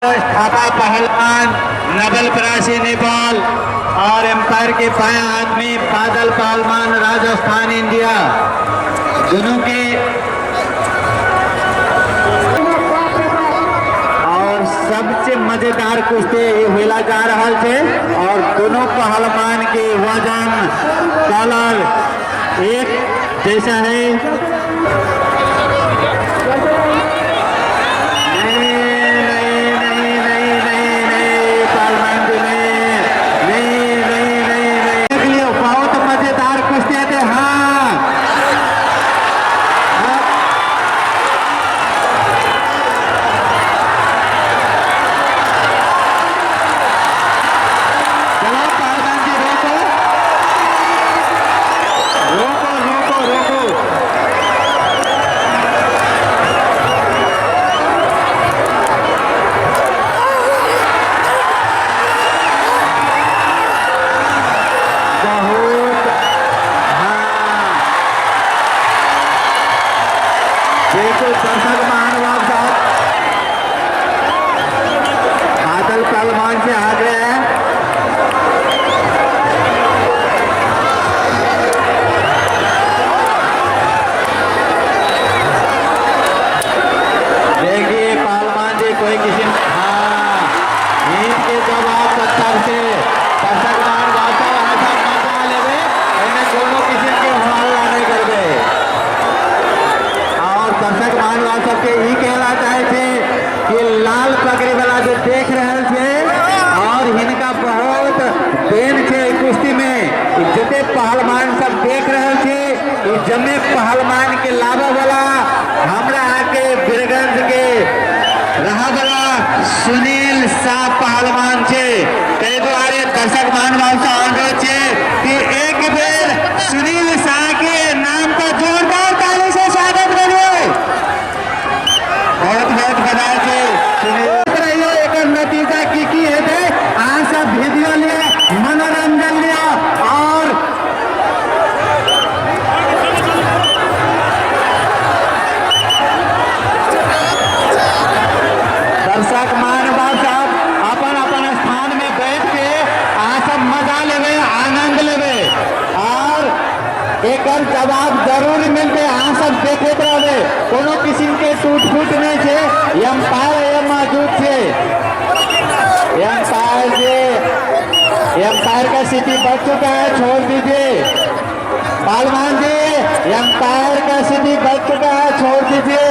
थापा पहलवान नवलपरासी नेपाल और एम्पायर के बायां हाथ में बादल पहलवान राजस्थान इंडिया, दोनों के और सबसे मजेदार कुश्ती होला जा रहा है और दोनों पहलवान के वजन कलर एक जैसा है। नहीं नहीं नहीं नहीं नहीं पहलवान जी, नहीं नहीं नहीं नहीं नहीं, देख लियो, बहुत मजेदार कुश्ती है। हाँ हाँ। चलो पहलवान जी, रोको रोको रोको रोको। बहुत हाँ बिल्कुल। दर्शक महानुभाव साहब, बादल पहलवान से आगे है। देखिए पहलवान जी, कोई किसी हाँ ईंट के जवाब पत्थर से। दर्शक महानुभाव साहब, ऐसा मजा लेवे एने कोनो किसी के हल्ला नहीं करबे। और दर्शक महानुभाव सबके ई कहला चाहे छे कि लाल पगड़ी वाला जो देख रहल छे और हिनका बहुत देन छे ई कुश्ती में। जते पहलवान सब देख रहल छे, ई जमे पहलवान के लावे वाला हमरा आके बीरगंज के रहा वाला सुनील शाह पहलवान छे। ताहि दुआरे दर्शक महानुभाव से अनुरोध छे कि एक बेर सुनील शाह के नाम पर जोरदार ताली से स्वागत करियो। बहुत बहुत बधाई छे सुनील। रहियो, एकर नतीजा की की हेतै, अहाँ सब वीडियो लिअ, मनोरंजन लिअ। और दर्शक महानुभाव साहब अपन अपन स्थान में बैठ के अहाँ सब मजा लेबै, आनंद लेबै और एकर जवाब जरूर मिलतै। अहाँ सब देखैत रहबै, कोनो किस्म के टूट फूट नहीं छै। एम्पायर एहिमे मौजूद छै। एम्पायर जे एम्पायर का सीटी बज चुका है, छोड़ दीजिए पहलवान जी। एम्पायर का सीटी बज चुका है, छोड़ दीजिए।